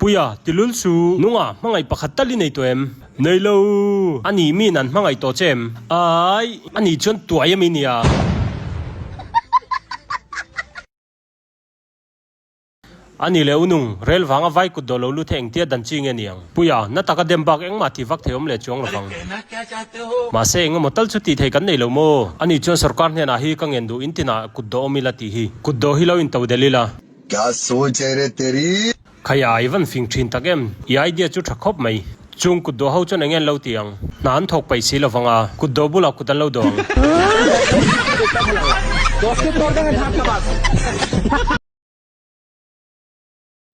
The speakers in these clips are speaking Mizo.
Puia, ti lul su. Nunga, hmangaih pakhat tal i nei tawh em? Nei lo. A nih miin an hmangaih tawh che em? Ai, a nih chuan tuai ami nia. A ni leh unung, rel vanga vai kut dawh lo lut hi engtia dan chi nge niang? Puia, na taka dem bak engmah ti vak thei awm leh chuang lovang. Mahse engemaw tal chu tih theih kan nei lo maw? A nih chuan sorkar hnenah hi ka ngen duh in tinah kut dawh awm ila tih hi. Kut dawh hi lo in to del ila. Kya soch hai re teri? Khaia, i van fing thin tak em? I idea chu tha khawp mai. Chung kut dawh ho chuan enge an lo ti ang? Hna an thawk paih si lovang a, kut dawh bulah kut an lo dawh ang.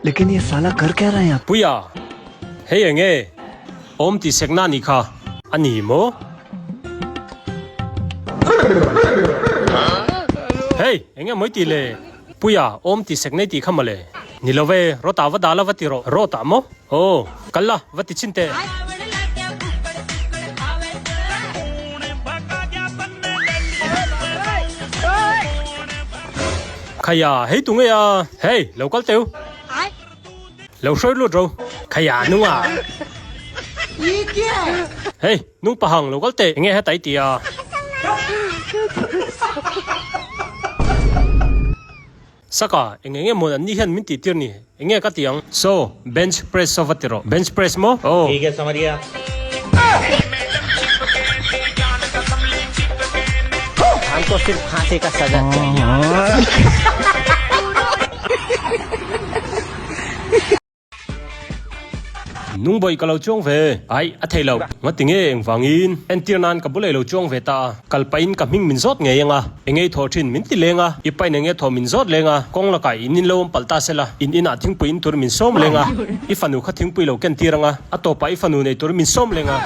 Lekin ye sala kar kya raha hai yahan. Puia, hei enge? Awm tih sekna a nih kha. A ni maw? Hei, enge mawi tih le? Puia, awm tih sekna i tih kha mawle. Ni lo ve, rawtah va dah la va ti rawh. Rawtah maw? Aw, kal la, va ti chhin teh. Khaiya, hei tu ngei a? Hei, lo kal teu. Lo hruai lut ro. Khaiya, nung a. Hei, nung pahang lo kal teh. Enge heta i ti a? Saka, eng enge mawn an ni hian min tih tir ni? Enge ka ti ang? So, bench press saw va ti rawh. Bench press maw? Aw. Nungbawih ka lo chuang ve. Aih, a thei lo. Ngati nge engvangin? Entir nan ka bulei lo chuang ve ta a. Kal pahin ka hming min zawt ngei ang a. Eng ei thawh thin min ti leng a. I pain eng e thawh min zawt leng a. Kawng lakah in in lo awm palh ta sela. In inah thingpui in tur min sawm leng a. I fanu kha thingpui lo ken tir ang a. A tawpah i fanu nei tur min sawm leng a.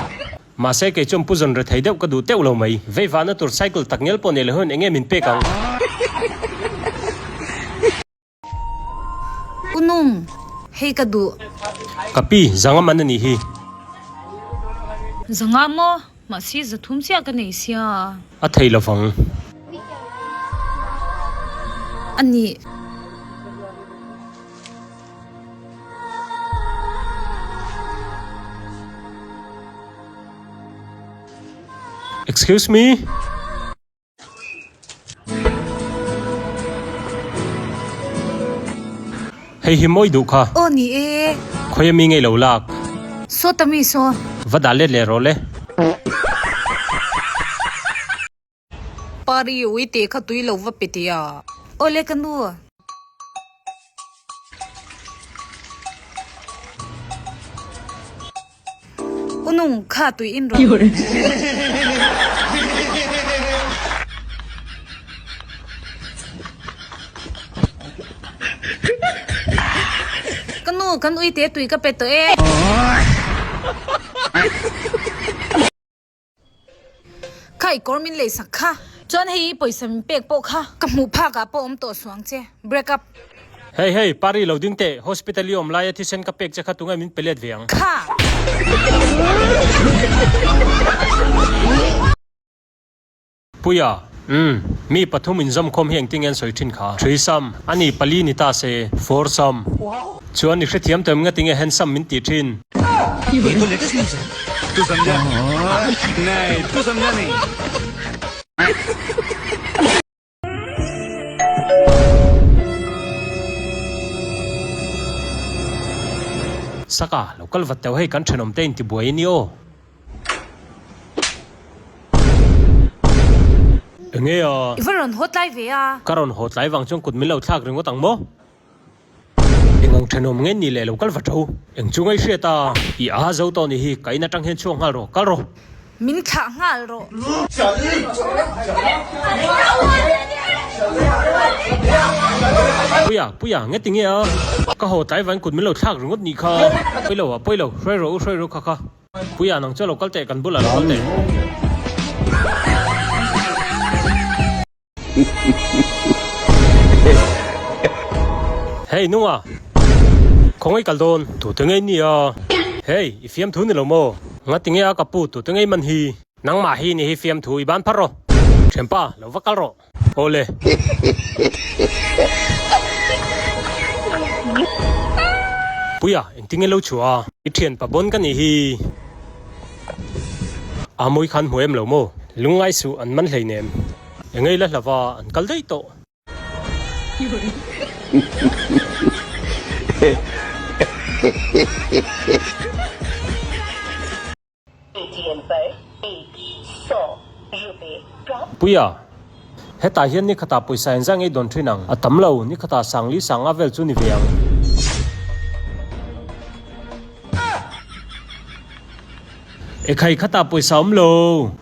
Mahse kei chuan pu zawn rethei deuh ka duh teuh lo mai. Vei vahna tur cycle tak ngial pawh nei lo hian eng nge min pek ang? U Nung, hei ka duh. Ka pi, zanga man a nih hi. Zanga maw? Mahse zathum chiah ka nei sia. A thei lovang. A nih. Excuse me? Hei hi mawi duh kha. Aw ni e. Khawi ami ngei lo lak. Saw ta mi saw. Va dah let leh rawh le. Pari ui teh kha tui lo va pe teh a. Aw le ka nu. U nung kha tui in rawh. Ka nu kan ui te tui ka pe tawh e. Kha i kawr min lei sak kha. Chuan hei i pawisa min pek pawh kha ka hmuh phak ah pawh awm tawh suang che. Break up. Hei hei, Pari lo ding teh, hospital i awm laia thisen ka pek che kha tunge min pe let ve ang. Kha! Puia, Umm, mi pathum inzawmkhawm hi engtin nge an sawi thin kha? Threesome, A ni, pali ni ta se, foursome. Chuan i hrethiam tawh em ngatinge handsome min tih thin? Saka, lo kal vat teuh hei kan thenawm te intibuai a ni aw. Enge a? I va rawn haw tlai ve a. Ka rawn haw tlai vang chuan kut min lo thlak ringawt ang maw? Eng ang thenawm nge ni leh lo kal va tho. Eng chu ngaihriat a, i a zo tawh nih hi, ka in atang hian chhuak nghal rawh, kal rawh. Min thlah nghal rawh. Puia, Puia, nge ti nge a? Ka haw tlai vain kut min lo thlak ringawt nih kha. Pawi lo a, pawi lo, hruai rawh u, hruai rawh kha kha. Puia nang chu lo kal teh, kan bulah lo kal teh. Hey nunga, khawngaih kal dawn, tute ngei nia. Hey, i fiamthu ni lo maw? Ngati nge a ka pu tute ngei man hi? Nangmah hi ni hi fiamthu i ban phar rawh. Thianpa, lo va kal rawh. Awle. Puia, engtinge lo chhuah a? I thian pa bawn ka nih hi. A mawi khan hmu em lo maw? Lungngai suh an man hleinem. Engei la hlava an kal daih tawh. Puia, hetah hian ni khatah pawisa engzah ngei dawn thin ang? A tam lo, ni khatah sangli sanga vel chu ni ve ang. Ekhai khatah pawisa awm lo.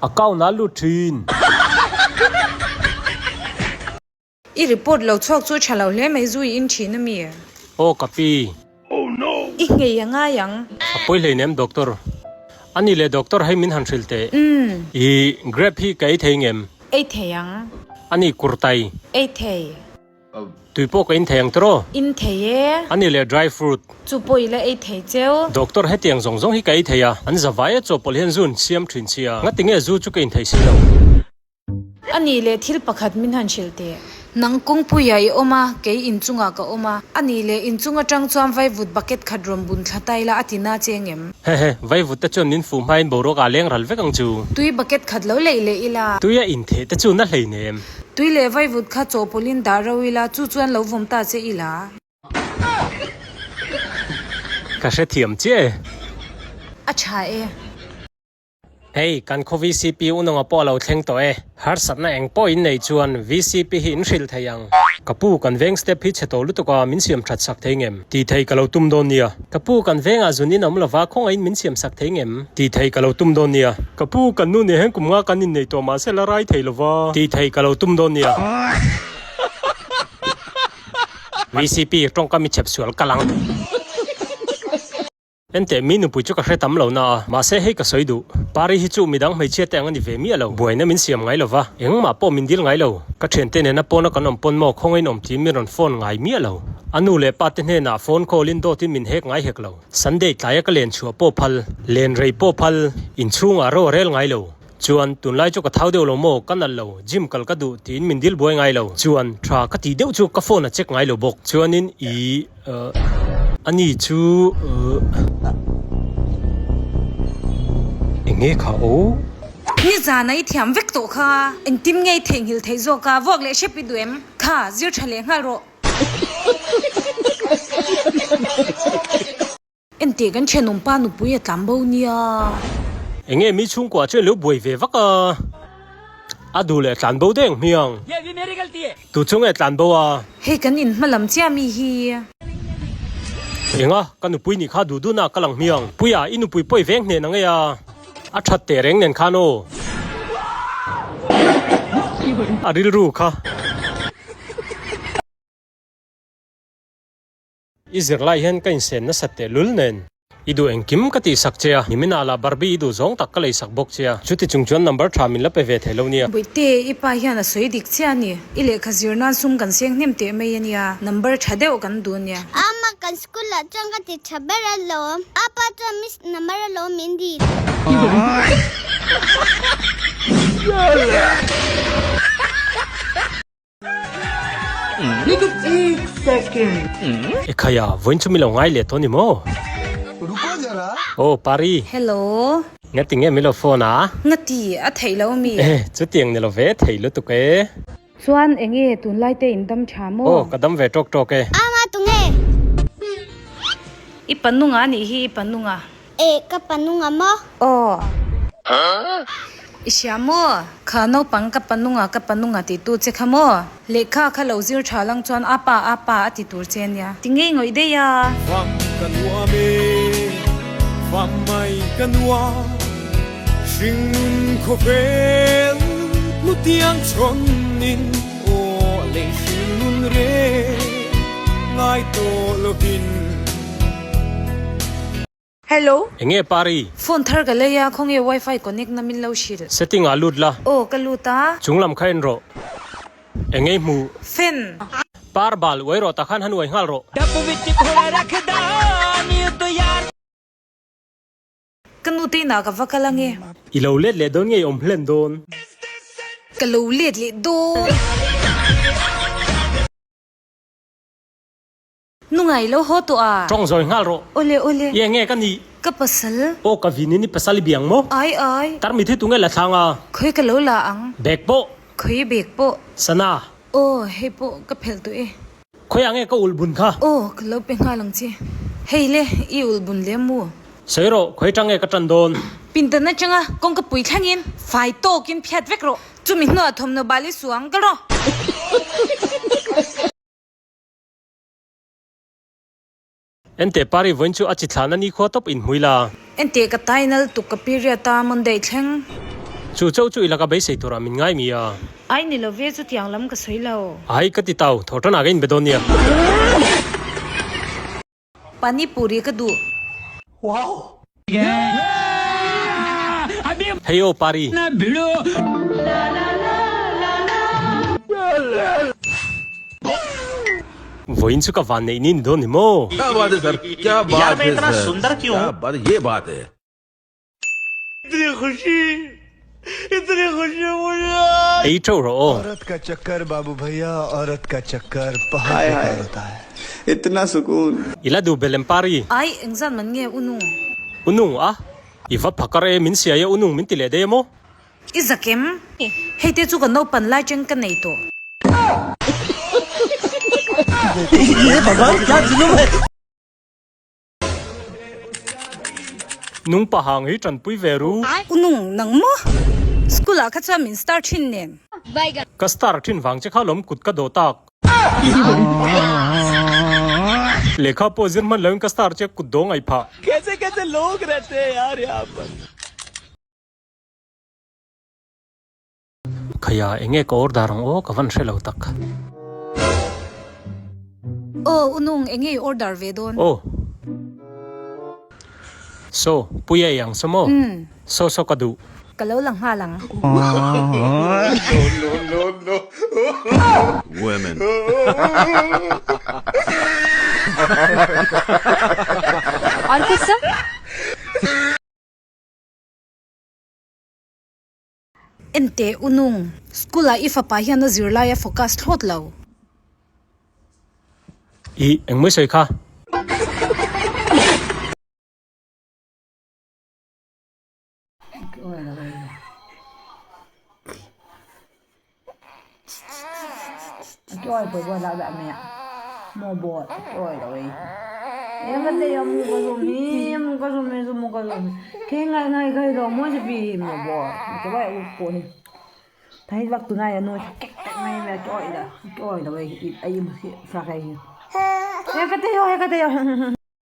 Account ah lut thin. I report lo chhuak chu tha lo hle mai zui in thin a mi? Aw ka pi. I nghei a ngai ang. A pawi hleinem doctor. A ni le doctor hei min han hrilh teh. I grape hi ka ei thei ngem? Ei thei ang. A ni kurtai. Ei thei. Tui pawh ka in thei ang tiraw? In thei e. A ni le dry fruit. Chu pawh i la ei thei cheu. Doctor hetiang zawng zawng hi ka ei thei a, an zavai a chawpawlh hian zu an siam thin sia. Ngati nge zu chu ka in thei si lo? A nih leh thil pakhat min han hrilh teh. Nang kawngpuiah i awm a, kei inchungah ka awm a. A nih leh inchung atang chuan vaivut bucket khat rawn bun thla ta ila a ti na che ngem? Hehe, vaivut te chuan min fuh hmain boruak ah leng ral vek ang chu. Tui bucket khat lo leih leh ila. Tui a intheh te chu na hleinem. Tui leh vaivut kha chawhpawlhin dah ro ila, chu chuan lo vawm ta che ila. Ka hrethiam chiah e. A tha e. Hei, kan khaw vcp unawng a pawh a lo thleng tawh e. Harsatna eng pawh in nei chuan vcp hi in hrilh thei ang. Ka pu, kan veng step hi chhe tawh lutuk a, min siam that sak thei ngem? Tih thei ka lo tum dawn nia. Ka pu, kan vengah zun in awm lova, khawngaih in min siam sak thei ngem? Tih thei ka lo tum dawn nia. Ka pu, kan nu nen hian kum nga kan innei tawh mahse la rai thei lova. Tih thei ka lo tum dawn nia. Vcp, tawngkam i chhep sual ka lang. Enteh, mi nupui chu ka hre tam lo na a, mahse hei ka sawi duh. Pari hi chu midang hmeichhia te ang a ni ve miah lo. Buaina min siam ngai lo va, engmah pawh min dil ngai lo. Ka thiante nena pawna kan awm pawn maw khawngain awm tiin min rawn phone ngai miah lo. A nu leh pa te hnenah phone call in dawtin min hek ngai hek lo. Sunday tlaia ka len chhuah pawh phal, len rei pawh phal, inchhungah ro a rel ngai lo. Chuan, tunlai chu ka thau deuh lo maw, ka nalh lo, gym kal ka duh tiin min dil buai ngai lo. Chuan, tha ka tih deuh chu ka phone a check ngai lo bawk. Chuanin i uh ani chu uh enge kha aw? Nizana i thiam vek tawh kha, engtin nge i theihnghilh theih zawk a, vuak leh hrep i duh em? Kha, zir tha leh nghal rawh. Enteh kan thenawm pa nupui a tlam bo nia. Enge mi chhungkua chuan lo buai ve vak a, a duh leh tlan bo deng hmiang. Tu chu nge tlan bo a? Hei kan in hma lam chiah mi hi. Enga, ka nupui nih kha duh duhna ka lang hmiang. Puia, i nupui pawi veng hnen ang e a. A that teh reng nen khan aw. A rilru kha. I zirlai hian ka insen nasat teh lul nen. I duh engkim ka tihsak che a, niminah lah Barbie i duh zawng tak ka leisak bawk che a, chuti chung chuan number tha min la pe ve thei lo nia. Bawihte, i pa hian a sawi dik chiah a ni. I lehkha zir nan sum kan seng hnem teh mai a nia, number tha deuh kan duh a nia. Ama kan school ah chuan ka ti tha ber alawm. Apa chuan miss number alawm min dil. Ekhaya, vawiin chu mi lo ngai leh tawh ni maw? Aw, Pari. Hello. Ngati nge mi lo phone a? Ngati, a theih lo mi? Eh, chutiang ni lo ve, thei lutuk e. Chuan enge tunlai te in dam tha maw? Aw, ka dam ve tawk tawk e. Ama tunge? I panunga anih hi, i panunga. Eh, ka panunga maw? Aw. I hria maw? Kha naupang ka panunga ka panunga ti tu che kha maw? Lehkha kha lo zir tha lang chuan a pa a pa a ti tur che nia. Ti ngei ngawih daih a. Fam ka nuam e, fam mai ka nuam, hringnun khawvel hlutiang chhawnin aw lei hringnun reng ngai tawh lovin. Hello. Enge Pari? Phone thar ka lei a, khawnge wifi connect na min lo hrilh. Setting ah lut la. Aw ka lut a. Chung lam kha en rawh. Enge hmu? Fan. Par bal uai rawh takhan han uai nghal rawh. Ka nu te inah ka va kal ange. I lo let leh dawn nge i awm hlen dawn? Ka lo let leh dawn. Nunga. Ununga i lo haw tawh a. Tawng zawi nghal rawh. Awle awle. I enge ka nih? Ka pasal. Aw ka vin in i pasal i biang maw? Ai ai. Tarmit hi tunge la thlang a? Khawi ka lo la ang. Bag pawh. Khawi bag pawh. Sana. Aw hei pawh ka phelh tawh e. Khawiah nge ka ulh bun kha? Aw ka lo pe nghal ang che. Hei le i ulh bun lem mu. Sawi rawh, khawi tang nge ka tan dawn? Pindan atanga kawngka pui thlengin fai tawkin phiat vek rawh. Chumi hnuah thawmhnaw bal i suang kal rawh. Enteh Pari vawiin chu a chi thlan a ni khua tawp in hmui la. Enteh ka tai nal tuk ka period a Monday thleng. Chu chauh chu i laka beisei turah min ngai mi a. Ai ni lo ve chutiang lam ka sawi lo. Ai ka ti tau, thaw tan ah ka inbe dawn nia. Pani puri ka duh. Hei aw Pari. Vawiin chu ka van neih ni ni dawn ni maw? Ei teuh rawh aw. I la duh belh em Pari? Ai, engzat man nge u nung? U nung a? I va phakar e, min siai e u nung min ti leh daih em aw? I zak em? Hei te chu ka naupan lai cheng ka nei tawh. Nung pahang hi tanpui ve ru. U nung nang maw? School ah kha chuan min star thin nen. Ka star thin vang che kha lawm kut ka dawh tak. Lehkha pawh zir hman loin ka star che kut dawh ngaih phah. Khaia enge ka order ang aw ka van hre lo tak. Aw u nung enge i order ve dawn? Aw. So, Puia i ang saw maw? So so ka duh. Ka lo la nghal ang. Women. Enteh u nung, school ah i fapa hian a zirlai a focus thlawt lo. I engmai sawi kha?